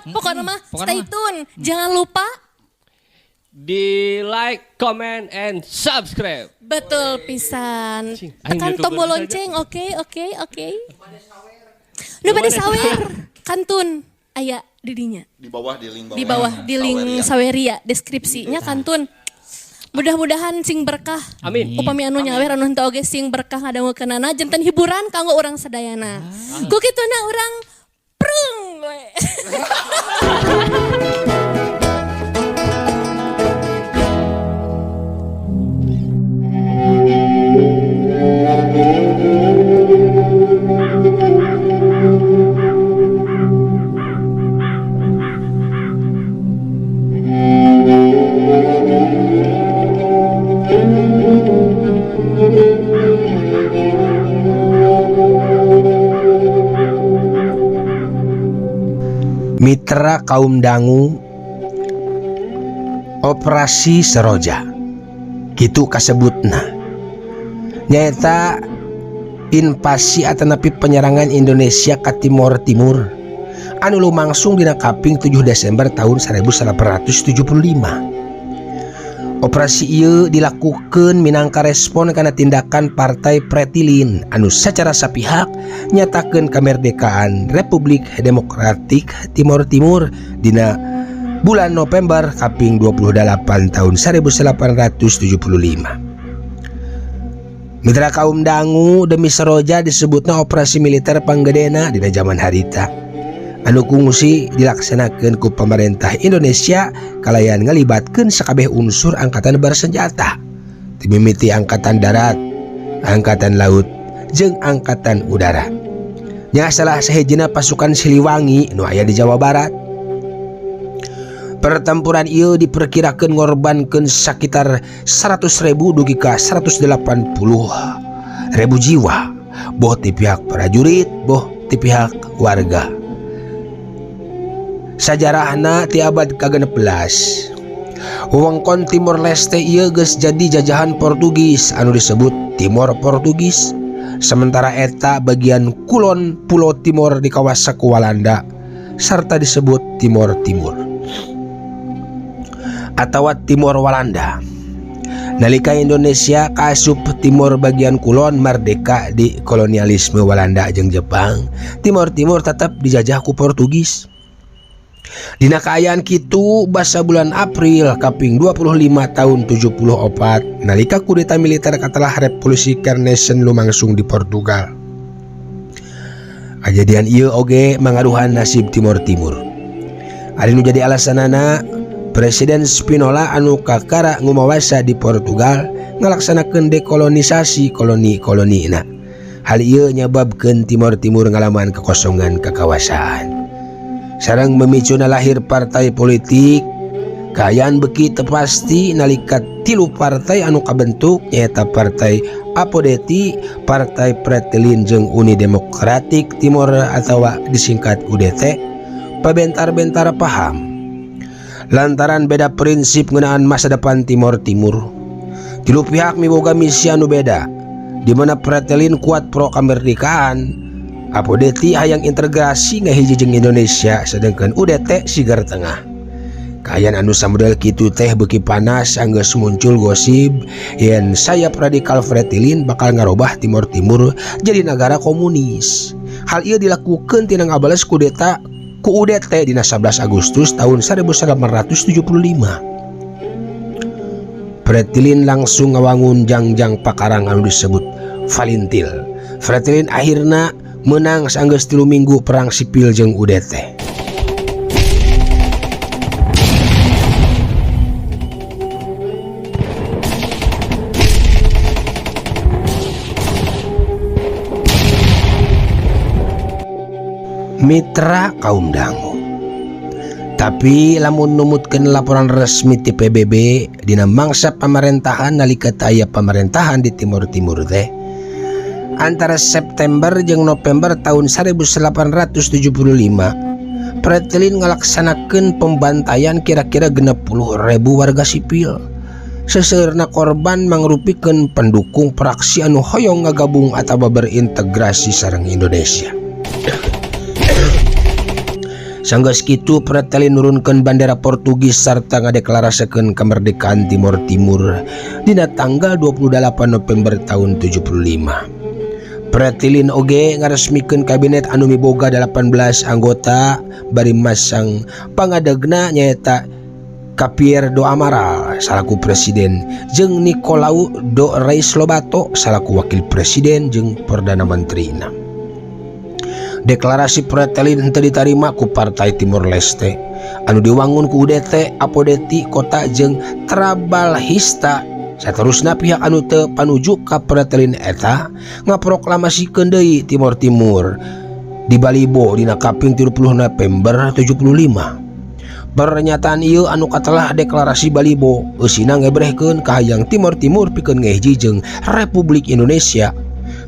Sehat pokoknya mah Pokoknya stay mah. tune. Jangan lupa Di like, comment, and subscribe. Betul pisan. Cing, aing Tekan YouTuber tombol saja. lonceng, oke oke oke. Nu bade sawer kantun aya di dinya. Di bawah di link bawah. Di bawah di link Saweria. Saweria deskripsinya kantun. Mudah-mudahan sing berkah. Amin. Upami anu nyawer anu henteu oge sing berkah ngadangukeunana janten hiburan kanggo urang sadayana. Ku kituna urang prung we. Mitra kaum dangu, Operasi Seroja gitu kasebutna, nyaeta invasi atanapi penyerangan Indonesia ke Timor Timur anu lumangsung dina kaping 7 Desember tahun 1875. Operasi ieu dilakukan minangka respon karena tindakan Partai Fretilin anu secara sapihak nyatakan kemerdekaan Republik Demokratik Timor Timur dina bulan November kaping 28 tahun 1875. Mitra kaum dangu, demi Seroja disebutna operasi militer panggedena dina zaman harita anu kungsi dilaksanakan ku pemerintah Indonesia kalayan ngalibatkeun sakabeh unsur angkatan bersenjata dimimiti angkatan darat, angkatan laut, jeung angkatan udara. Nya salah sahijina pasukan Siliwangi nu aya di Jawa Barat. Pertempuran ieu diperkirakan ngorbankeun sekitar 100.000 dugi ka 180.000 jiwa, boh ti pihak prajurit boh ti pihak warga. Sajarahna ti abad ka-16, wewengkon Timor Leste ieu geus jadi jajahan Portugis anu disebut Timor Portugis, sementara eta bagian kulon Pulau Timor dikawasa ku Walanda serta disebut Timor Timur atau Timor Walanda. Nalika Indonesia kaasup Timor bagian kulon merdeka di kolonialisme Walanda jeung Jepang, Timor Timur tetap dijajah ku Portugis. Dina kaayaan kitu, basa bulan April kaping 25 tahun 74 nalika kudeta militer katelah Revolusi Carnation lumangsung di Portugal. Kajadian ieu oge mangaruhan nasib Timor Timur. Ari nu jadi alasanana, Presiden Spinola anu kakara ngumawasa di Portugal ngalaksanakeun dekolonisasi koloni-kolonina. Hal ieu nyababkeun Timor Timur ngalaman kekosongan kekawasaan. Sareng memicuna lahir partai politik. Kaayaan beki teu pasti nalika tilu partai anu kabentuk nyaeta Partai Apodeti, Partai Fretilin jeung Uni Demokratik Timor atawa disingkat UDT, pabentar-bentar paham. Lantaran beda prinsip ngeunaan masa depan Timor Timur. Tilu pihak miboga misi anu beda, di mana Fretilin kuat pro kemerdekaan, Apodeti hayang integrasi ngahiji jeung Indonesia, sedangkan UDT sigar tengah. Kaayaan anu samodel kitu teh beuki panas anggeus muncul gosip yen sayap radikal Fretilin bakal ngarobah Timor Timur jadi negara komunis. Hal ieu dilakukeun tina ngabales kudeta ku UDT dina 11 Agustus tahun 1875. Fretilin langsung ngawangun jangjang pakarang anu disebut Falintil. Fretilin akhirna menang sanggeus 3 minggu perang sipil jeung UDT. Mitra kaum dangu. Tapi lamun numutkeun laporan resmi ti PBB dina mangsa pamerintahan nalika teu aya pamerintahan di Timor Timur teh antara September jeung November tahun 1875, Fretilin ngalaksanakeun pembantaian kira-kira 60.000 warga sipil. Seseueurna korban mangrupikeun pendukung fraksi anu hoyong ngagabung atawa berintegrasi sareng Indonesia. Sanggeus kitu, Fretilin nurunkeun bandera Portugis sarta ngadeklarasikeun kemerdekaan Timor Timur dina tanggal 28 November tahun 75. Fretilin oge ngaresmikeun kabinet anu miboga 18 anggota bari masang pangadegna nyaeta Xavier do Amaral salaku presiden jeung Nicolau do Reis Lobato salaku wakil presiden jeung perdana menterina. Deklarasi Fretilin henteu ditarima ku Partai Timor Leste anu diwangun ku UDT, Apodeti, Kota jeung Trabalhista. Saterusna, pihak anu teu panuju ka Fretilin eta ngaproklamasikeun deui Timor Timur di Balibo dina kaping 30 November 75. Pernyataan ieu anu katelah Deklarasi Balibo eusina ngebrehkeun kahayang Timor Timur pikeun ngehiji jeung Republik Indonesia.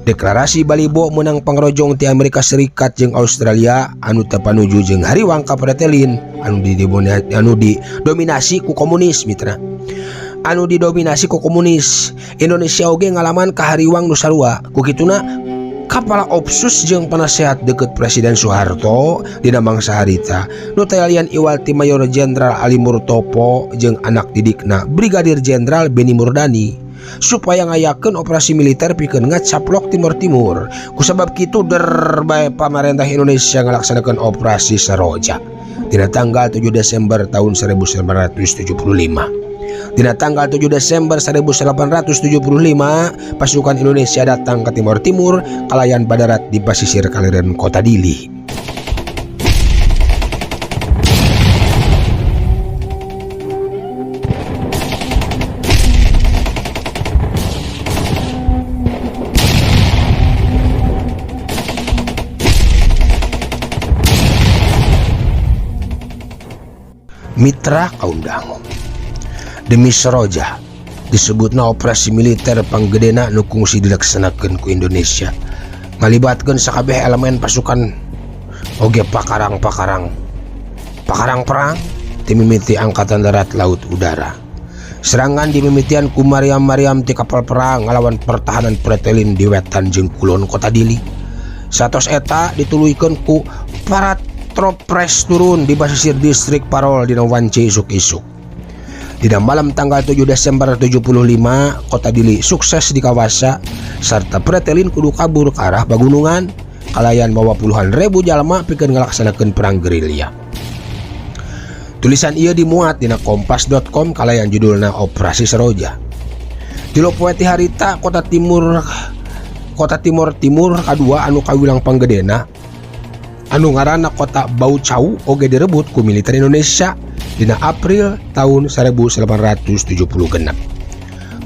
Deklarasi Balibo menang pangrojong ti Amerika Serikat jeung Australia anu teu panuju jeung hariwang ka Fretilin anu didominasi ku komunis, mitra, anu didominasi ku komunis. Indonesia oge ngalaman kahariwang nu sarua. Ku kituna, Kepala Opsus jeung penasehat deket Presiden Soeharto dina mangsa harita nu teu lian iwal ti Mayor Jenderal Ali Murtopo jeung anak didikna Brigadir Jenderal Benny Murdani supaya ngayakeun operasi militer pikeun ngacaplok Timor Timur. Kusabab kitu, der bae pamarentah Indonesia ngalaksanakeun Operasi Seroja dina tanggal 7 Desember tahun 1975. Dina tanggal 7 Desember 1875, pasukan Indonesia datang ke Timor Timur kalayan badarat di pesisir kaliren Kota Dili. Mitra kaum dangu, demi Seroja disebutna operasi militer panggedena nu kungsi dilaksanakeun ku Indonesia, ngalibatkeun sakabeh elemen pasukan oge pakarang-pakarang pakarang perang timimiti angkatan darat, laut, udara. Serangan dimimitian ku meriam-meriam ti kapal perang ngalawan pertahanan Fretilin di wetan jeung kulon Kota Dili. Satos eta dituluykeun ku paratroopers turun di basisir distrik Parol dina wanci isuk-isuk. Dina malam tanggal 7 Desember 75, Kota Dili sukses dikawasa serta Fretilin kudu kabur ke arah pagunungan kalayan mawa puluhan ribu jalma pikeun ngalaksanakeun perang gerilya. Tulisan ieu dimuat dina kompas.com kalayan judulna Operasi Seroja. Tilu poe ti harita, Kota Timor Timur kadua anu kawilang panggedena anu ngaranna Kota Baucau oge direbut ku militer Indonesia dina April tahun 1976.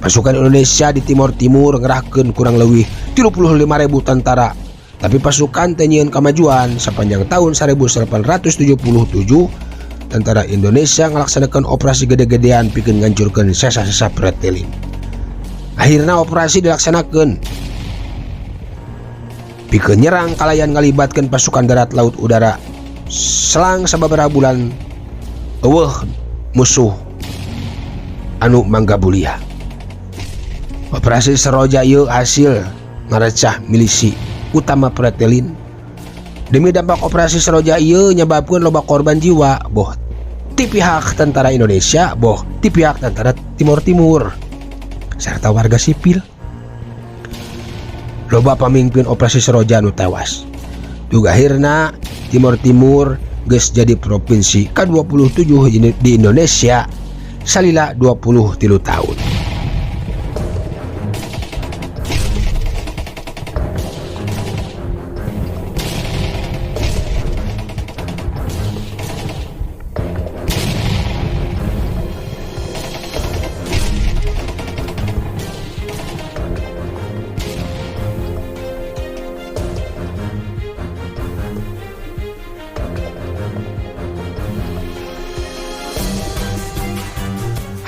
Pasukan Indonesia di Timor Timur ngerahkeun kurang lebih 35.000 tentara, tapi pasukan teu nyieun kamajuan sepanjang tahun 1877. Tentara Indonesia ngalaksanakeun operasi gede-gedean pikeun ngancurkeun sesa-sesa Fretilin. Akhirna operasi dilaksanakeun pikeun nyerang kalayan ngalibatkeun pasukan darat, laut, udara. Selang sababaraha bulan, euweuh musuh anu manggabulia. Operasi Seroja ieu hasil ngarecah milisi utama Fretilin. Demi dampak Operasi Seroja ieu nyebabkeun loba korban jiwa, boh ti pihak tentara Indonesia, boh ti pihak tentara Timor Timur serta warga sipil. Loba pamimpin Operasi Seroja nu tewas. Juga akhirna Timor Timur geus jadi provinsi ke-27 di Indonesia salila 23 tahun.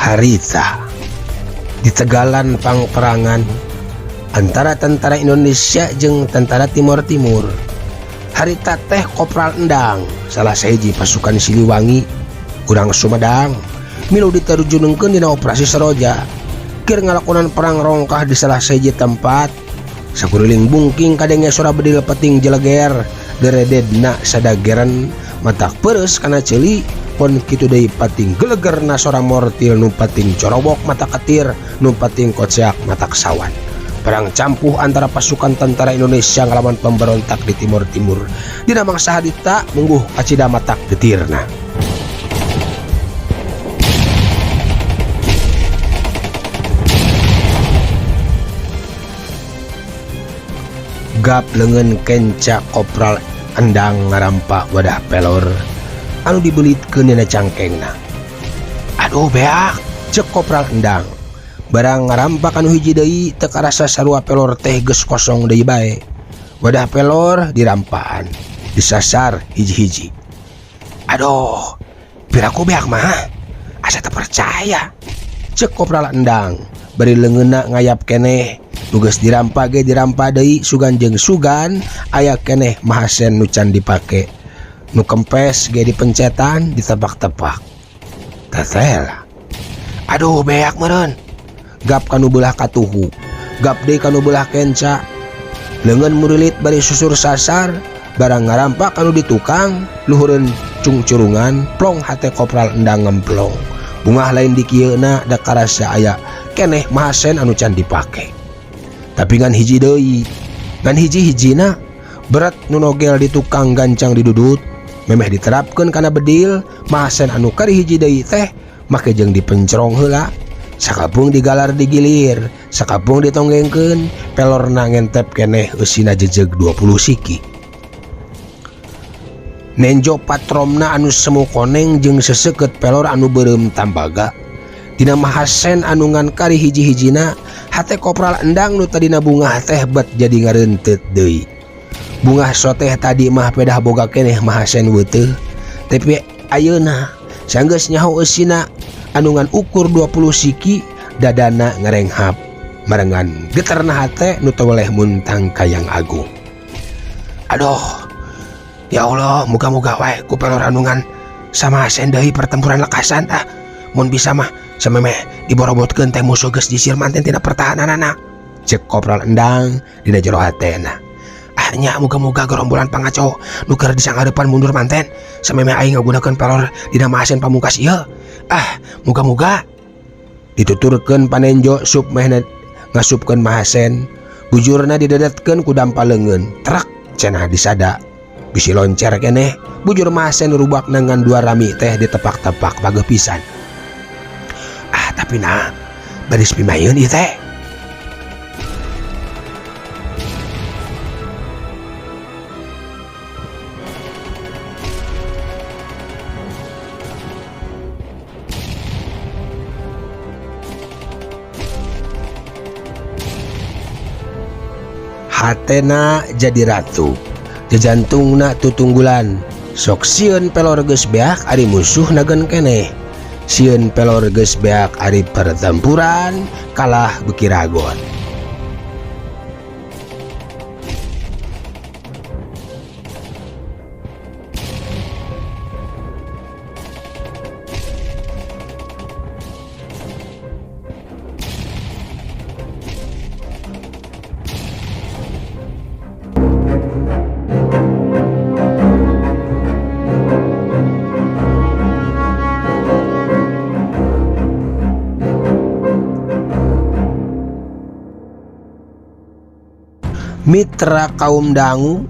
Harita di tegalan pangperangan antara tentara Indonesia jeung tentara Timor Timur, harita teh Kopral Endang, salah sahiji pasukan Siliwangi urang Sumedang, milu diterjunkeun dina Operasi Seroja, keur ngalakonan perang rongkah di salah sahiji tempat. Sakuriling bungking kadenge sora bedil peting jeleger, derededna sadageran. Matak peres kana ceuli pon kitu deui pating gelegerna sora mortil nu pating corobok mata ketir nu pating koceak matak sawan. Perang campuh antara pasukan tentara Indonesia ngalawan pemberontak di Timor Timur. Dina mangsa harita mungguh kacida matak getirna. Gap leungeun kenca Kopral Endang ngarampa wadah pelor anu dibelitkeun dina cangkengna. Aduh beak, cek Kopral Endang. Barang ngarampak anu hiji deui teu karasa sarua pelor teh geus kosong deui bae. Wadah pelor dirampaan, disasar hiji-hiji. Aduh, piraku beak mah? Asa teu percaya. Cek Kopral Endang, bari leungeunna ngayap keneh. Nu geus dirampa ge dirampa deui sugan jeung sugan aya keneh mahasen nu can dipake. Nu kempes ge dipencetan ditepak-tepak. Tetel. Aduh beak meureun. Gap kanu beulah katuhu, gap deui kanu beulah kenca. Leungeun murilit bari susur sasar, barang ngarampa kanu di tukang, luhureun cungcurungan, plong hate Kopral Endang ngemplong. Bungah lain dikieuna da karasa aya keneh mahasen anu can dipake. Tapi ngan hiji deui, ngan hiji-hijina berat nu nogel di tukang gancang didudut, memeh diterapkeun kana bedil, mahasen anu kari hiji deui teh make jeung dipencerong heula. Sakapung digalar digilir, sakapung ditonggengkeun, pelorna ngentep keneh eusina jejeg 20 siki. Nenjo patromna anu semu koneng jeung seseukeut pelor anu beureum tambaga. Dina mahasen anu ngan kari hiji-hijina, hate Kopral Endang nu tadina bungah teh bet jadi ngareunteut deui. Bungah soteh tadi mah pedah boga keneh mahasen weuteuh, tapi ayeuna sanggeus nyaho eusina anu ngan ukur 20 siki dadana ngarenghap marengan geterna hate nu teu weleh muntang kayang agung. Aduh, ya Allah, muga-muga wae ku pelor anu ngan samahasen deui pertempuran lekasan ah. Mun bisa mah samemeh diborobotkeun teh musuh geus disir manten tina pertahananana. Cek Kopral Endang dina jero hatena. Ah nya muga-muga gerombolan pangacau nu keur disanghareupan mundur manten samemeh aing ngagunakeun pelor dina mahasen pamungkas ieu. Ah, muga-muga dituturkeun panenjo sup mehna ngasupkeun mahasen, bujurna didedetkeun ku dampa leungeun, trek cenah disada. Bisi loncer keneh, bujur mahasen rubak ngan dua rami teh ditepak-tepak pageuh pisan. Ah, tapi nah, baris pimayeun ieu teh. Hatena jadi ratu, jejantungna tutunggulan. Sok sieun pelor geus beak ari musuh nagen keneh. Sieun pelor geus beak ari pertempuran kalah beuki ragon. Mitra kaum dangu,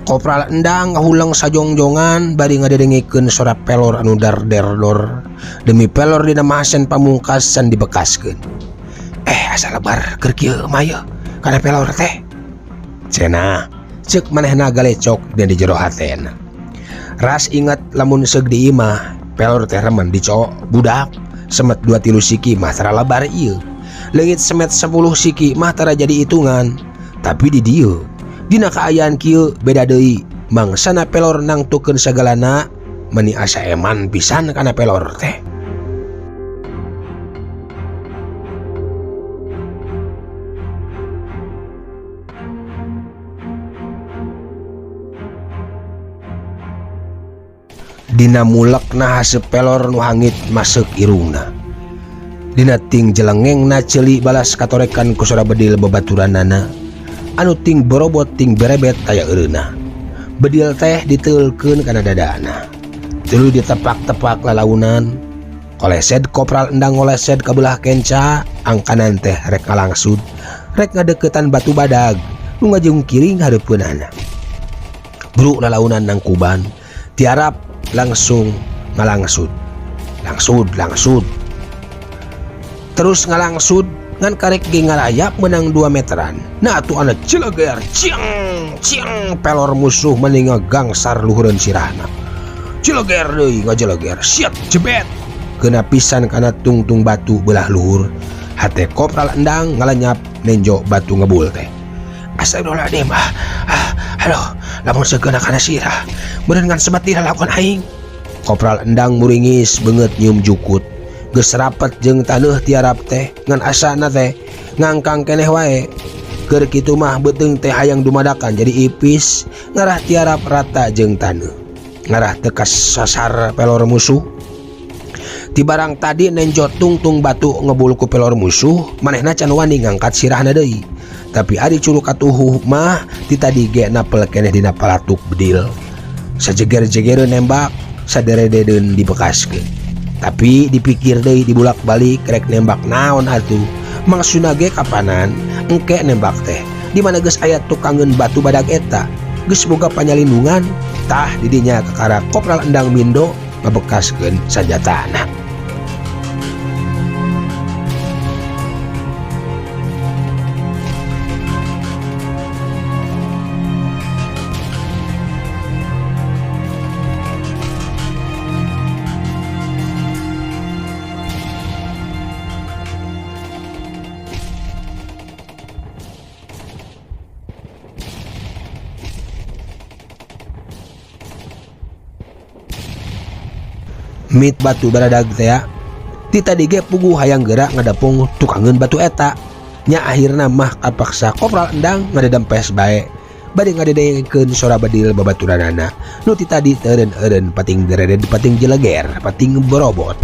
Kopral Endang ngahulang sajongjongan bari ngadedengikeun sora pelor anu dar-der-dor demi pelor dina mahasen pamungkas can dibekaskeun. Asa lebar keur kieu mah yeuh kana pelor teh. Cenah ceuk manehna galecok dina di jero hatena. Ras ingat lamun seug di imah pelor teh remen dicok budak semet 2-3 siki mah tara lebar ieu. Leungit semet 10 siki mah tara jadi hitungan. Tapi di dieu dina kaayaan kieu beda deui, mangsana pelor nangtukeun sagalana meni asa eman pisan kana pelor teh. Dina mulekna haseup pelor nu hangit masuk irungna. Dina ting jelengengna ceuli balas katorekan ku sora bedil babaturanana anu ting borobot ting berebet taya eureuna. Bedil teh diteulkeun kana dadana. Tuluy ditepak-tepak lalaunan. Kolesed Kopral Endang ngolesed ka belah kenca, angkanan teh rek ngalangsud, rek ngadeukeutan batu badag nu ngajungkiring hareupeunana. Bru lalaunan nangkuban, tiarap langsung ngalangsud. Langsud, langsud. Terus ngalangsud ngan karek ge ngalayap menang 2 meteran. Nah atuh ana cileger, ciang, ciang pelor musuh meni ngagangsar luhureun sirahna. Cileger deui ngajeleger, siat jebet. Kena pisan kana tungtung batu belah luhur. Hate Kopral Endang ngalenyap nenjo batu ngebul teh. Astagfirullahaladzim. Aduh, lamun segeuna kana sirah, meureun ngan sebat dilalakon aing. Kopral Endang muringis beungeut nyium jukut. Geus rapet jeung taneuh tiarap teh ngan asana teh ngangkang keneh wae. Keur kitu mah beuteung teh hayang dumadakan jadi ipis ngarah tiarap rata jeung taneuh. Ngarah teu kasasar pelor musuh. Ti barang tadi nenjo tungtung batu ngebul ku pelor musuh, manehna can wani ngangkat sirahna deui. Tapi ari curug katuhu mah ti tadi ge napel keneh dina palatuk bedil. Sajeger-jegereun nembak, saderededeun dibekaskeun. Tapi dipikir deui dibulak-balik rek nembak naon atuh. Maksudna ge kapanan engke nembak teh. Di mana geus aya tukangeun batu badag eta, geus boga panyalindungan, tah didinya kakara Kopral Endang mindo ngabekaskeun sanjatana. Mit batu baradag teh ti tadi ge puguh hayang gerak ngadapung tukangeun batu eta. Nya akhirna mah kapaksa Kopral Endang ngadedempes bae bade ngadedengkeun sora bedil babaturanana nu ti tadi teureun-eureun pating dereded pating jeleger pating borobot.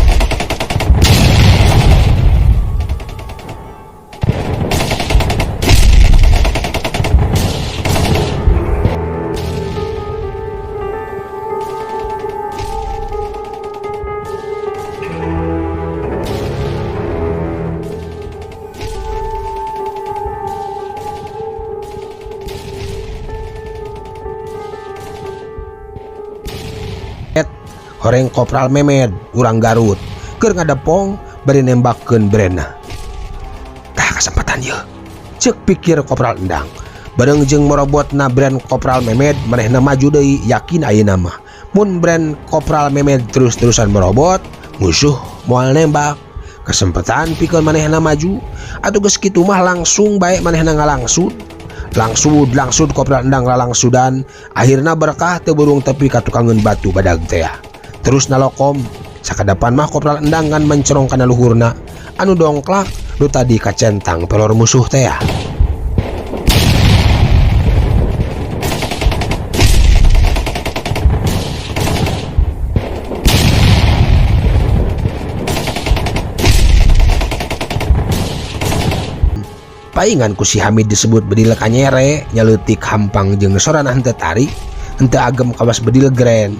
Horeng Kopral Memed urang Garut keur ngadepong bari nembakeun brena. Tah kesempatan ye, ceuk pikir Kopral Endang. Bareng jeung morobotna brand Kopral Memed manehna maju deui yakin ayeuna mah. Mun brand Kopral Memed terus-terusan merobot, musuh moal nembak. Kesempatan pikeun manehna maju atuh geus kitu mah langsung bae manehna ngalangsud. Langsud langsud Kopral Endang lalangsudan, akhirna berkah teu burung tepi ka tukangeun batu badag teh. Terus nalokom sakadapan mah Kopral Endang ngan mencerong kana luhurna anu dongklak nu tadi kacentang pelor musuh teh. Paingan ku si Hamid disebut bedil kanyere nyaleutik hampang jeung sorana henteu tarik henteu agem kawas bedil grand.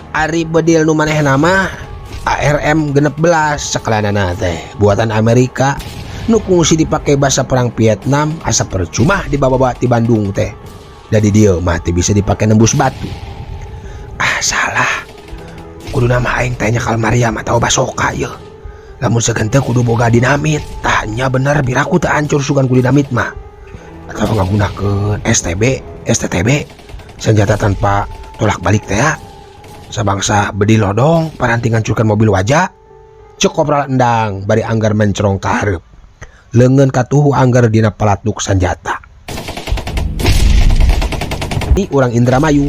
Ari bedil nu manehna mah ARM 16 sakalanana teh buatan Amerika nu kungsi dipake basa perang Vietnam asa percuma dibawa-bawa ti Bandung teh. Da di dieu mah teu bisa dipake nembus batu. Ah salah. Kuduna mah aing teh nyakal Mariam atawa basoka yeuh. Lamun segan teh kudu boga dinamit. Tah nya bener biraku teu hancur sugan ku dinamit mah. Atawa ngagunakeun STB, STTB, senjata tanpa tolak balik teh ya. Sabangsa bedil lodong paranti ngancurkan mobil wajah. Cek Kopral Endang bari anggar mencerong ka hareup. Leungeun katuhu anggar dina palatuk sanjata. Ini urang Indramayu.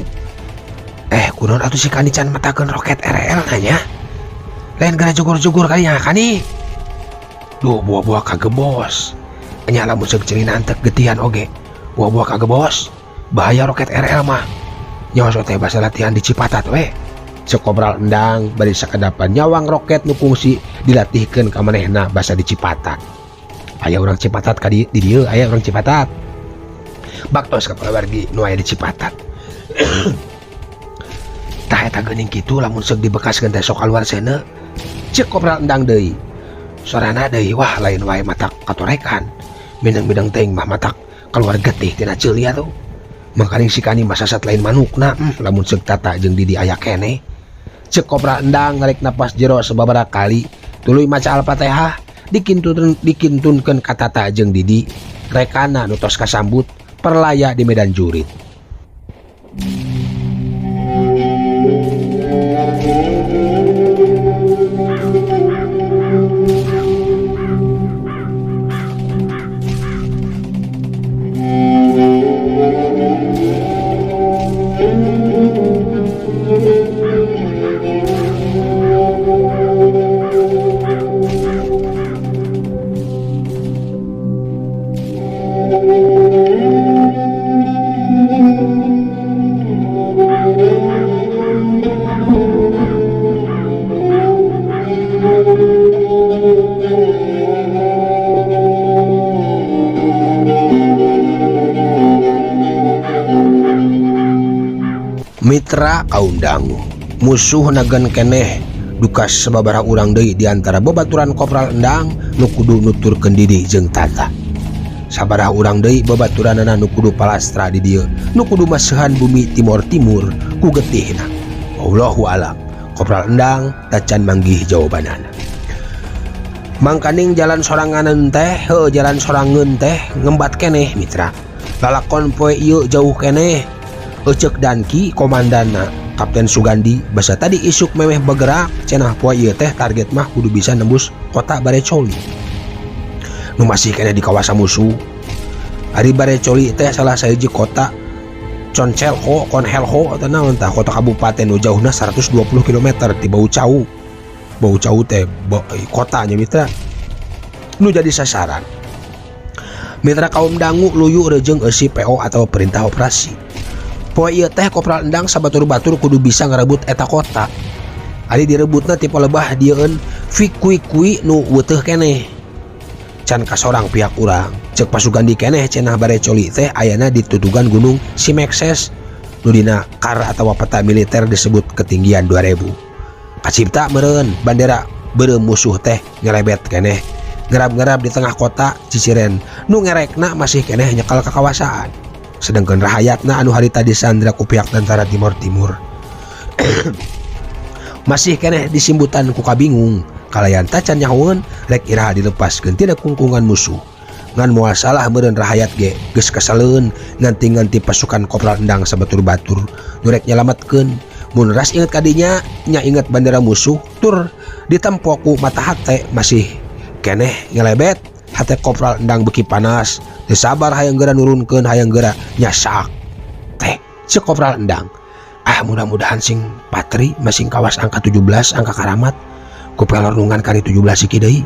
Kunaon atuh si Kani can matakeun roket RL nanya? Lain gara jugur-jugur kali nya Kani. Duh, buah-buah kagebos. Nya lamun seuk ceulina antek getihan oge. Buah-buah kagebos. Bahaya roket RL mah. Nyawa teh basa latihan di Cipatat we. Cek Kopral Endang bari sakadapan nyawang roket nu kungsi dilatihkeun ka manehna basa di Cipatat. Aya urang Cipatat ka di dieu, aya urang Cipatat. Baktos ka palawargi nu aya di Cipatat. Tah eta geuning kitu lamun seuk dibekaskeun teh sok kaluar seuneu. Ceuk Kopral Endang deui. Sorana deui wah lain wae matak katorekan. Mideng-mideng teuing mah matak kaluar getih tina ceuli atuh. Mangkaning si Kani mah sasat lain manukna, lamun seuk Tata jeung Didi aya keneh. Ceuk Kopral Endang narik napas jero sababaraha kali, tuluy maca Al-Fatihah dikintunkeun ka Tata jeung Didi, rekana nu tos kasambut perlaya di medan jurit. Mitra kaum dangu musuh nagan keneh duka sababaraha urang deui di antara babaturan Kopral Endang nu kudu nuturkeun Didi jeung Tata. Sabaraha urang deui babaturanana nu kudu palastra di dieu nu kudu maseuhan bumi Timor Timur ku getihna. Wallahu alam. Kopral Endang tacan manggih jawabanana. Mangkaning jalan soranganan teh, heuh jalan sorangeun teh ngembat keneh mitra. Lalakon poe ieu jauh keneh. Ecek Danki komandana Kapten Sugandi basa tadi isuk memeh bergerak cenah poe ieu teh target mah kudu bisa nembus kota Barecoli. Nu masih keneh di kawasan musuh. Ari Barecoli teh salah sahiji kota Concelho, Konhelho atau naon tah kota kabupaten nu jauhna 120 kilometer ti Baucau. Baucau teh kotanya mitra. Nu jadi sasaran. Mitra kaum dangu luyu rejeung eusi PO atau perintah operasi. Poe ieu teh Kopral Endang sabatur-batur kudu bisa ngarebut eta kota. Ari direbutna ti palebah dieun fikui-kui nu weteuh keneh. Can kasorang pihak urang. Ceuk Pak Sugandi keneh cenah Barecoli teh ayana di tutugan Gunung Simekses nu dina kar atawa peta militer disebut ketinggian 2000. Kacipta meureun bandera beureum musuh teh ngerebet keneh. Ngerab-ngerab di tengah kota Ciciren nu ngerekna masih keneh nyekal kakawasaan. Sedangkan rahayatna anu harita disandra ku pihak tentara Timor Timur masih keneh disimbutan ku kabingung kalayan tacan nyahoeun rek iraha dilepaskeun tina kungkungan musuh. Ngan moal salah meureun rahayat ge geus keseleun nganti-nganti pasukan Kopral Endang sabatur-batur nu rek nyalametkeun. Mun ras inget kadinya nya inget bandera musuh tur ditempo ku mata hate masih keneh ngelebet. Hate Kopral Endang beki panas teu sabar hayang geura nurunkeun hayang geura nyasak teh. Ceuk Kopral Endang, ah mudah-mudahan sing patri masing kawas angka 17 angka karamat ku pelornungan kali 17 iki deui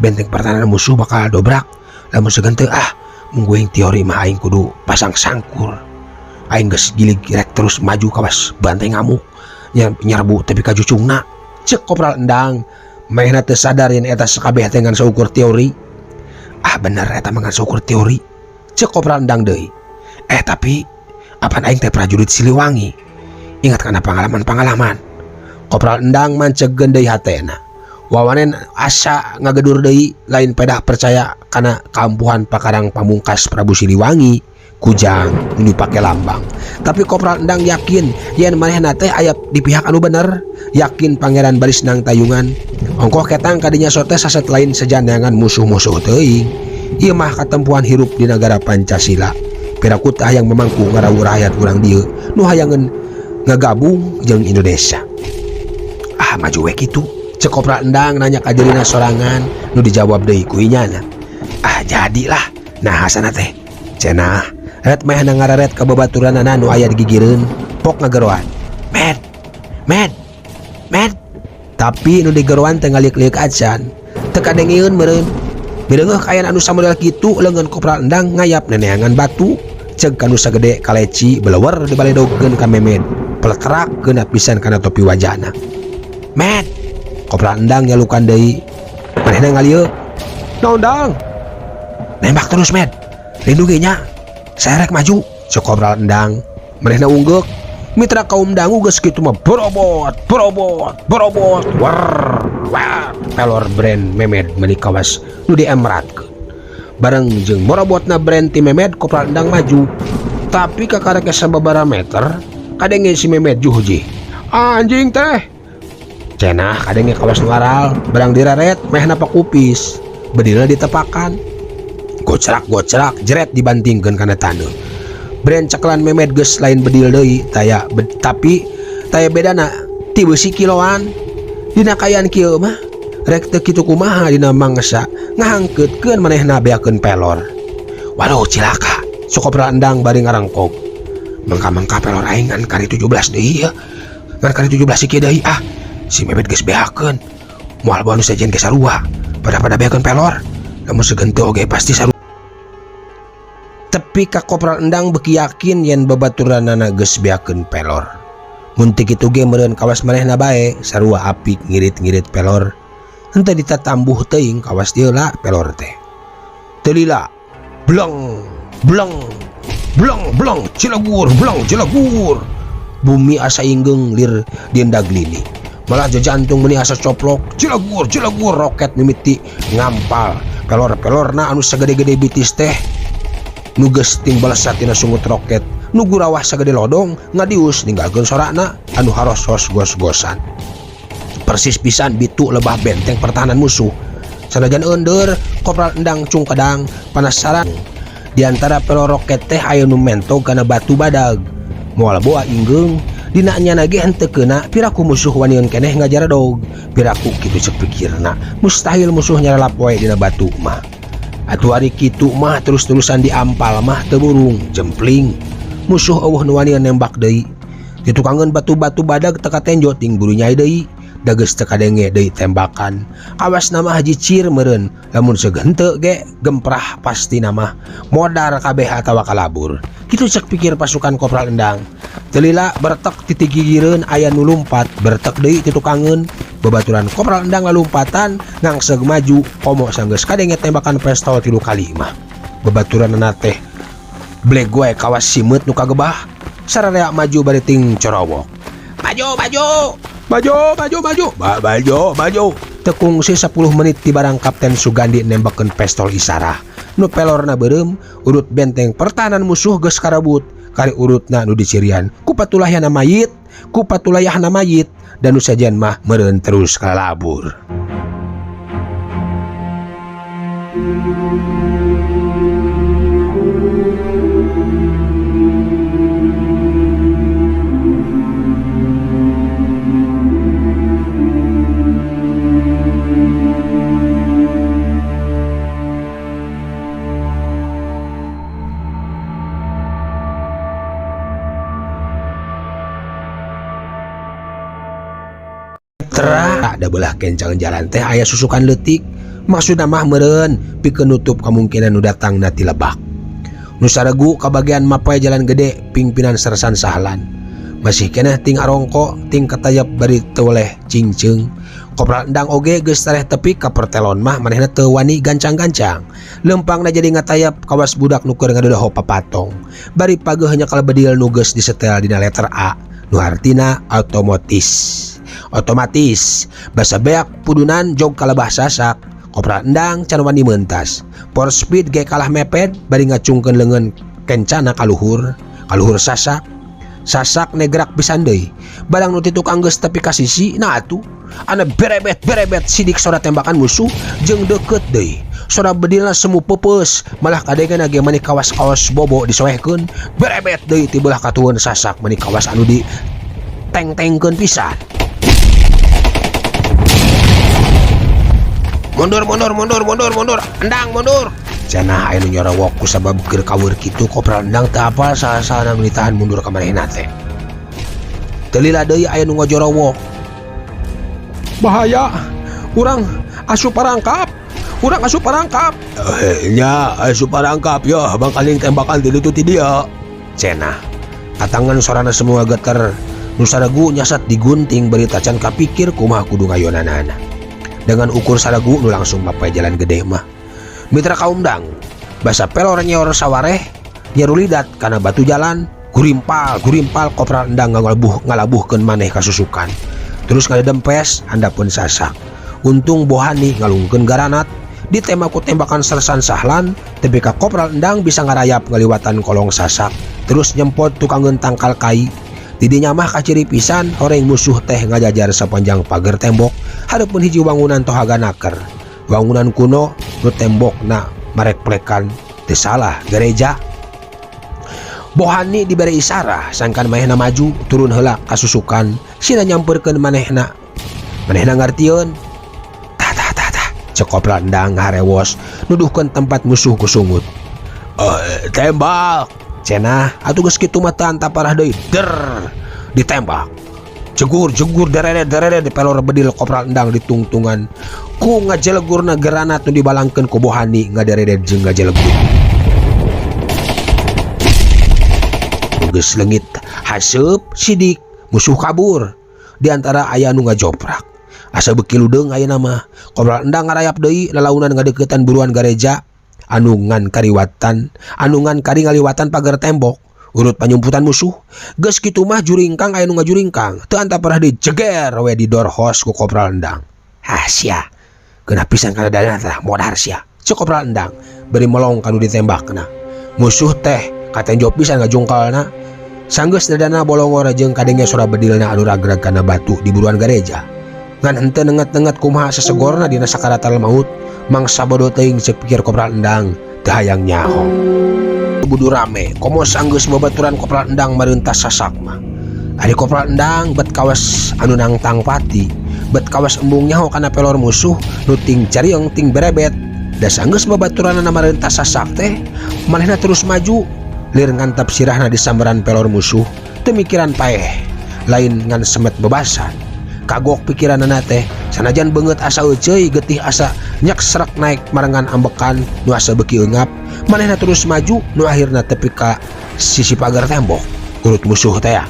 benteng pertahanan musuh bakal dobrak. Lamun segan teu ah mungguing teori mah aing kudu pasang sangkur. Aing geus gilig rek terus maju kawas banteng ngamuk nyerbu tapi ka jucungna. Ceuk Kopral Endang manehna teu sadar yen eta sakabeh teh ngan saukur teori. Ah bener eta mah ngan saukur teori. Ceuk Kopral Endang deui. Tapi apan aing teh prajurit Siliwangi. Ingat kana pengalaman-pengalaman. Kopral Endang mancegeun deui hatena. Wawanen asa ngagedur deui lain pedah percaya kana kaampuhan pakarang pamungkas Prabu Siliwangi kujang nu dipake lambang. Tapi Kopral Endang yakin yen manehna teh aya di pihak anu bener. Yakin Pangeran Barisnang Tayungan. Ongkoh ketang kadinya sote saset lain sejandangan musuh-musuh teuing. Ieu mah katempuhan hirup di negara Pancasila. Piraku tah hayang memangku ngarawu rakyat urang dieu nu hayangeun ngagabung jeung Indonesia. Ah maju we kitu. Ceuk Kopral Endang nanya ka dirina sorangan nu dijawab deui ku inyana. Ah jadilah. Nah hasana teh. Cenah ret meh ngararet ka babaturanana nu aya di gigireun pok ngageroan. Med. Med. Med. Tapi nu digeroan teh ngaliuk-liuk acan. Teu kadengieun meureun. Mireungeuh kaayaan anu samodel kitu leungeun Kopral Endang ngayap neneangan batu ceuk kanu sagede kaleci belewer dibaledogkeun ka Memed. Peleterak geunap pisan kana topi wajahna. Med. Kopral Endang nyalukan deui. Manehna ngalieuk. Naon Dang? Nembak terus Med. Lindungi nya. Saya rek maju. Ceuk Kopral Endang. Manehna unggeuk. Mitra kaum dangu geus kitu mah borobot borobot borobot wer wer pelor brand Memed meuni kawas nu diemratkeun. Bareng jeung morobotna brand ti Memed Kopral Endang maju. Tapi kakarek sababaraha meter kadenge si Memed juhji. Anjing teh. Cenah kadenge kawas nu aral barang direret meh napak kupis. Bedilna ditepakan. Gocrak-gocrak jeret dibantingkeun kana taneuh. Brand ceklan Memed geus lain bedil deui taya tapi taya bedana ti beusi kiloan. Dina kaayaan kieu mah rek teu kitu kumaha dina mangsa ngahangkeutkeun manehna beakeun pelor. Waduh cilaka, Kopral Endang bari ngarengkog. Mangka-mangka pelor aing ngan kari 17 deui ya. Ngan kari 17 kieu deui ah. Si Memed geus beakeun. Moal bae nu sejen ge sarua. Pada-pada beakeun pelor. Lamun segenteu oge pasti sarua. Tepi ka Kopral Endang beuki yakin yen babaturanana geus beakeun pelor. Mun teu kitu ge meureun kawas manehna bae sarua apik ngirit-ngirit pelor. Henteu ditatambuh teuing kawas dieu lah pelor teh. Teu lila bleng bleng bleng bleng cilegur bleng cilegur. Bumi asa inggeung lir diendag lini. Malah jantung meuni asa coplok cilegur cilegur roket mimiti ngampal. Pelor-pelorna anu sagede-gede bitis teh nu geus ting balesa tina sungut roket nu gurawah sagede lodong ngadius ninggalkeun sorana anu harosos gos-gosan. Persis pisan bitu lebah benteng pertahanan musuh. Sanajan eundeur Kopral Endang cungkedang panasaran. Di antara pelor roket teh aya nu mentog kana batu badag. Moal boa inggeung dina nyana ge henteu keuna piraku musuh waniun keneh ngajaradog. Piraku kitu ceuk pikirna mustahil musuh nyaralap wae dina batu mah. Atuh ari kitu mah terus-terusan diampal mah teu burung jempling. Musuh eueuh nu wanian nembak deui. Ditukangeun batu-batu badag teu katenjo ting buru nyai deui. Da geus teu kadenge deui tembakan. Awasna mah jicir meureun lamun seug henteu ge gemprah pastina mah modar kabeh atawa kalabur. Kitu ceuk pikir pasukan Kopral Endang. Teu lila bertek titigigireun aya nu lumpat bertek deui titukangeun. Babaturan Kopral Endang lalumpatan ngangseg maju komo sanggeus kadenge tembakan pistol 3 kali mah. Babaturanna teh bleg we kawas simeut nu kagebah sararea maju bari ting corowok. Maju maju maju maju maju maju maju. Teu kungsi 10 menit ti barang Kapten Sugandi nembakeun pistol isarah. Nu pelorna beureum urut benteng pertahanan musuh geus karabut. Kari urutna nu dicirian ku patulayahna mayit, ku patulayahna mayit dan nu sajian mah meureun terus kalabur. Ada belah kencang jalan teh aya susukan leutik maksudna mah meureun pikeun nutup kamungkinan nu datang na ti lebak. Nu saregu kabagian mapay jalan gede pimpinan Sersan Sahlan. Masih keneh ting arongko ting katayap bari teu weleh cingceung. Kopral Endang oge geus tareh tepi ka pertelon mah manehna teu wani gancang-gancang. Leumpangna jadi ngatayap kawas budak nu keur ngadodoho papatong. Bari pageuh nyakal bedil nu geus disetel dina letter A nu hartina otomatis. Otomatis basa beak pudunan jog kalebah sasak. Kopral Endang can wani meuntas. Por speed ge kalah mepet bari ngacungkeun leungeun kencana kaluhur. Kaluhur sasak. Sasak negrak pisan deui. Barang nu ti tukang geus tepi ka sisi nah atuh. Ana berebet-berebet sidik sora tembakan musuh jeung deukeut deui. Sora bedilna semu peupeus malah kadengena ge mani kawas-kawas bobo disoehkeun. Berebet deui ti beulah katueun sasak mani kawas anu di teng-tengkeun pisan. Mundur mundur mundur mundur mundur Endang mundur. Cenah aya nu nyorowok ku sabab keur kaweur kitu Kopral Endang teu apal saha-sahana nu ditahan mundur ka manehna teh. Teu lila deui aya nu ngojorowok. Bahaya, urang asup parangkap. Urang asup parangkap. Nya asup parangkap ya bangkaling tembakan di ditu ti dia. Cenah. Katangan sorana semua geter. Nu saregu nyasat digunting bari tacan kapikir kumaha kudu ngayonanana. Dengan ukur saragu nu langsung mapai jalan gede mah. Mitra kaum dang, basa pelor nyeor sawareh, nyerulidat kana batu jalan, Gurimpal gurimpal Kopral Endang ngalabuhkeun maneh ka susukan. Terus ngadempes handapeun sasak. Untung Bohani ngalungkeun garanat ditembak ku tembakan Sersan Sahlan tepi ka Kopral Endang bisa ngarayap ngaliwatan kolong sasak terus nyempot tukangeun tangkal kai. Didinya mah kaciri pisan horeng musuh teh ngajajar sepanjang pagar tembok hareupeun hiji wangunan tohaga naker. Wangunan kuno nu tembokna marek-plekan teu salah gereja. Bohani dibere isarah sangkan manehna maju turun heula ka susukan sina nyamperkeun manehna. Manehna ngartieun. Tah tah tah tah cek Kopral Endang harewos nuduhkeun tempat musuh kusungut. Tembak cenah atuh geus kitu mah teu antaparah deui der ditembak. Jegur jegur derere derere dipelor bedil Kopral Endang ditungtungan ku ngajelegurna geranat nu dibalangkeun ku Bohani ngaderede jeung ngajelegur. Geus leungit haseup sidik musuh kabur di antara aya nu ngajoprak. Asa beuki ludeung ayeuna mah. Kopral Endang ngarayap deui lalaunan ngadeukeutan buruan gareja anu ngan kariwatan anu ngan kari ngaliwatan pagar tembok urut panyumputan musuh. Geus kitu mah juringkang aya nu ngajuringkang teu antaparah deui jeger we didorhos ku Kopral Endang. Hah sia geunah pisan kana dana tah modar sia cek Kopral Endang bari melong kanu ditembakna. Musuh teh katenjo pisan ngajungkalna. Sanggeus dadana bolongor jeung kadenge sora bedilna anu ragrag kana batu di buruan gareja. Ngan henteu nenget-nenget kumaha sesegorna dina sakaratal maut mangsa bodoh teuing cek pikir Kopral Endang teu hayang nyaho. Budu rame komo sanggeus babaturan Kopral Endang mareuntas sasak mah. Ari Kopral Endang bet kawas anu nangtang pati bet kawas embung nyaho kana pelor musuh nu ting carieng ting berebet. Da sanggeus babaturanna mareuntas sasak teh manehna terus maju lir ngantap sirahna di sambaran pelor musuh teu mikiran paeh lain ngan semet bebasan. Kagok pikiranana teh sanajan beungeut asa euceuy getih asa nyeksrek naik marengan ambekan nu asa beuki eungap manehna terus maju nu akhirna tepi ka sisi pagar tembok urut musuh teh.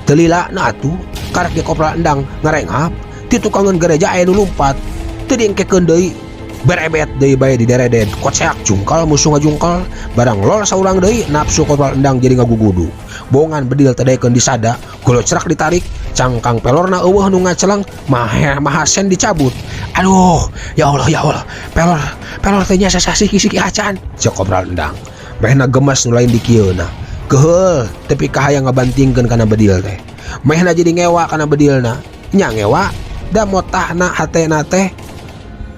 Teu lila na atuh karek ge Kopral Endang ngarenghap ti tukangeun gereja aya nu lumpat teu diengkekeun deui berebet deui bae dideredet koceak jungkal musuh ngajungkal barang lol saurang deui nafsu Kopral Endang jadi ngagugudu. Bongan bedil teh daekeun disada golocrak ditarik cangkang pelorna eueuh nu ngaceleng mahasen dicabut. Aduh ya Allah ya Allah pelor pelor teh nya sasasiki-siki acan cek Kopral Endang. Mehna gemes nu lain dikieuna keheul tepi ka hayang ngabantingkeun kana bedil teh. Mehna jadi ngewa kana bedilna nya ngewa da motahna hatena teh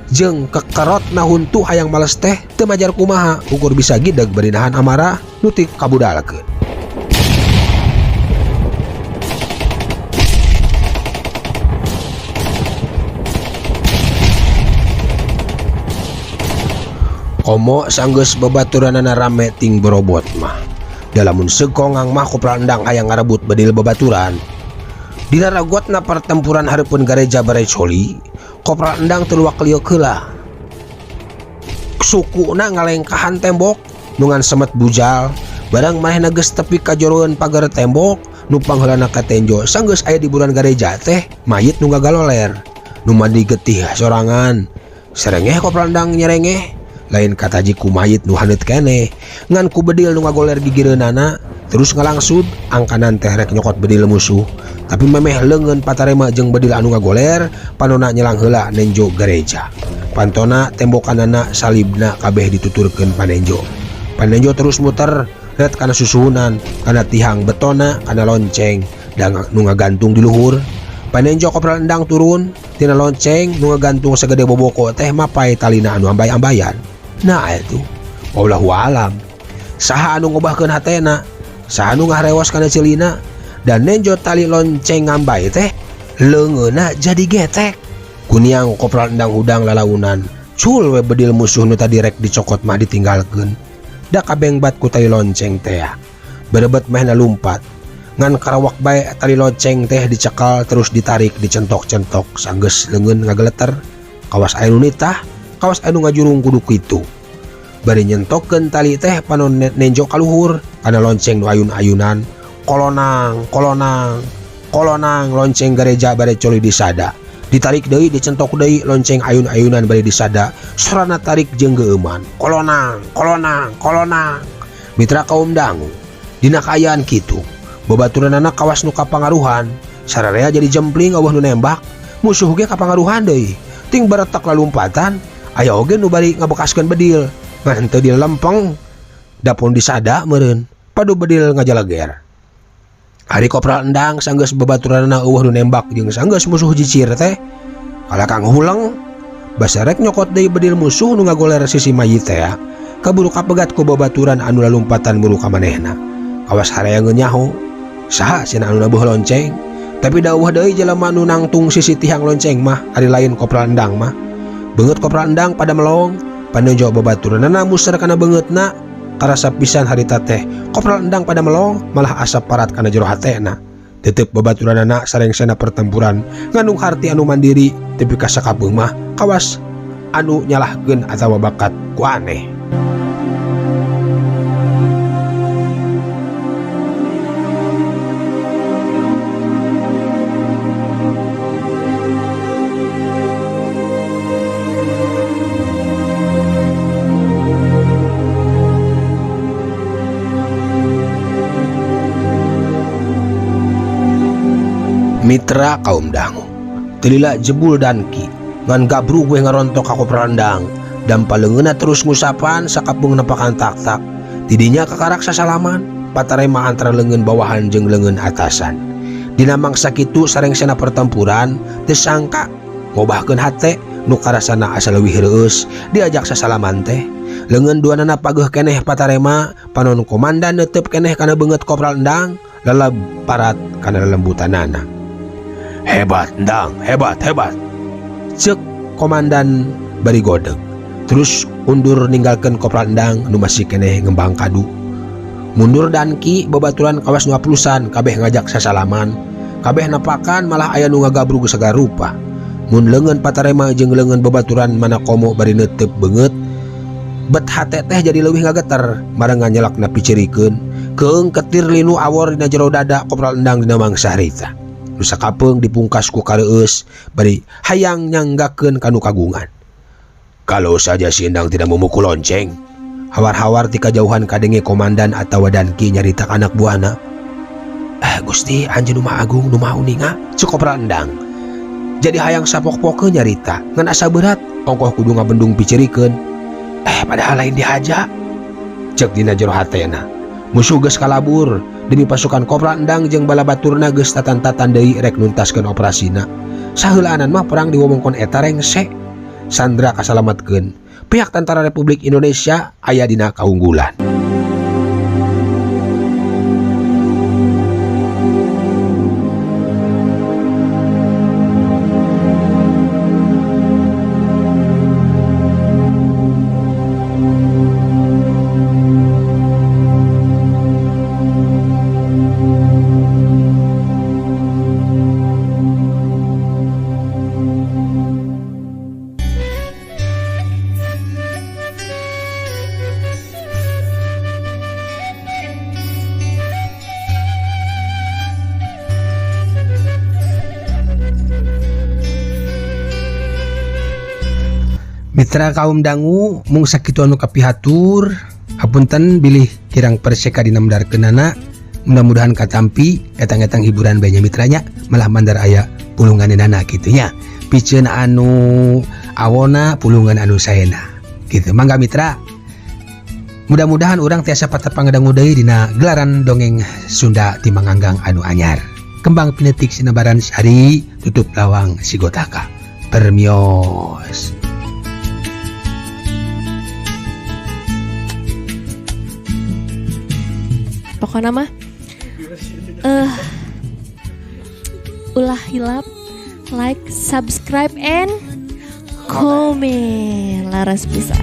jeung kekerotna huntu hayang males teh teu majar kumaha ukur bisa gideg bari nahan amarah nu ti kabudalkeun. Komo sanggeus babaturanana rame ting borobot mah. Da lamun sekongang mah Kopral Endang hayang ngarebut bedil babaturan. Dina ragotna pertempuran hareupeun gareja Barecoli, Kopral Endang teu luak lieuk heula. Sukuna ngalengkahan tembok nu ngan semet bujal, barang manehna geus tepi ka joroeun pagar tembok nu pangheulana ka tenjo sanggeus aya di buruan gareja teh mayit nu ngagaloler. Nu mandi getih sorangan. Serengeh Kopral Endang nyerengeh. Lain kataji ku mayit nu haneut keneh ngan ku bedil nu ngagoler gigireunana terus ngalangsud angkanan teh rek nyokot bedil musuh tapi memeh leungeun patarema jeung bedil anu ngagoler panona nyelang heula nenjo gereja. Pantona tembokanana salibna kabeh dituturkeun panenjo. Panenjo terus muter ret kana susuhunan kana tihang betona kana lonceng dan nu ngagantung di luhur. Panenjo Kopral Endang turun tina lonceng nu ngagantung sagede boboko teh mapai talina anu ambay-ambayan. Nah itu wallahu alam saha anu ngobahkeun hatena saha anu ngarewas kana ceulina dan nenjo tali lonceng ngambay teh leungeunna jadi getek. Kuniang Kopral Endang hudang lalaunan cul we bedil musuh nu tadi rek dicokot mah ditinggalkeun da kabengbat ku tali lonceng teh. Berebet mehna lumpat ngan karawak bae tali lonceng teh dicekal terus ditarik dicentok-centok sanggeus leungeun ngageleter kawas aya nu nitah kawas anu ngajurung kudu kitu. Bari nyentokeun tali teh panon nenjo kaluhur kana lonceng nu ayun-ayunan kolonang kolonang kolonang lonceng gereja Barecoli disada ditarik deui dicentok deui lonceng ayun-ayunan bari disada sorana tarik jeung geueuman kolonang kolonang kolonang. Mitra kaum dangu Dina kaayaan kitu, babaturanana kawas nu kapangaruhan, sararea jadi jempling euweuh nu nembak, musuh ge kapangaruhan deui. Ting baretek lalumpatan, aya oge nu bari ngabekaskeun bedil, ngan henteu dilempeng. Dapun disada meureun, padu bedil ngajalager. Ari Kopral Endang sanggeus babaturanana euweuh nu nembak jeung sanggeus musuh jicir teh, kalakang huleng basa rek nyokot deui bedil musuh nu ngagoler sisi mayit teh, kaburu kapegat ku babaturan anu lalumpatan muru ka manehna. Kawas hareangeun nyaho, saha cenah anu nabuh lonceng, tapi da euweuh deui jelema nu nangtung sisi tihang lonceng mah ari lain Kopral Endang mah. Beungeut Kopral Endang pada melong, panenjo babaturanana muser kana beungeutna. Karasa pisan harita teh Kopral Endang pada melong malah asap parat kana jero hatena. Tetep babaturanana sarengsena pertempuran ngandung harti anu mandiri tepi ka sakapeung mah kawas anu nyalahkeun atawa bakat ku aneh. Mitra kaum dangu telila jebul danki ngan gabrug we ngarontok ka Kopral Endang dan paleungeunna terus ngusapan sakapeung nepakan tak-tak tidinya kakarak sasalaman patarema antara leungeun bawahan jeung leungeun atasan. Dina mangsa kitu sarengsena pertempuran teu sangka ngobahkeun hate nu karasana asa leuwih reueus diajak sasalaman teh. Leungeun duanana pageuh keneh patarema panon komandan neuteup keneh kana beungeut Kopral Endang leleb parat kana lelembutanana. Hebat Endang, hebat, hebat, cek komandan bari godeg. Terus undur ninggalkeun Kopral Endang nu masih keneh ngembang kadu. Mundur danki babaturan kawas nu aplusan kabeh ngajak sasalaman, kabeh napakan malah aya nu ngagabrug sagala rupa. Mun leungeun patarema jeung leungeun babaturan mana komo bari neuteup beungeut, bet hate teh jadi leuwih ngageter marengan nyelakna picerikeun. Keung ketir linu awor dina jero dada Kopral Endang dina mangsa harita. Nu sakapeung dipungkas ku kareueus bari hayang nyanggakeun kanu kagungan. Kalau saja si Endang tidak memukul lonceng, hawar-hawar ti kajauhan kadenge komandan atawa danki nyarita ka anak buahna. Gusti anjeun nu Maha Agung nu Maha Uninga, cek Kopral Endang. Jadi hayang sapok-pokeun nyarita ngan asa berat ongkoh kudu ngabendung picerikeun. Padahal lain dihaja, cek dina jero hatena. Musuh geus kalabur demi pasukan Kopral Endang jeung bala baturna geus tatan-tatan deui rek nuntaskeun operasina. Saheulaanan mah perang di wewengkon eta rengse. Sandra kasalamatkeun. Pihak Tentara Republik Indonesia aya dina kaunggulan. Mitra kaum dangu mung sakitu anu kapihatur, hapunten bilih kirang perseka dina medarkeunana, mudah-mudahan katampi etang-etang hiburan bae nya mitranya, malah mandar aya pulunganana kitu nya, piceun anu awona pulungan anu saena kitu. Mangga mitra, mudah-mudahan urang tiasa patepang dangu deui dina gelaran dongeng Sunda ti Manganggang anu anyar. Kembang pinetik sinabaran sari tutup lawang sigotaka. Permios. Pokoknya mah ulah hilap like, subscribe, and comment. Laras pisan.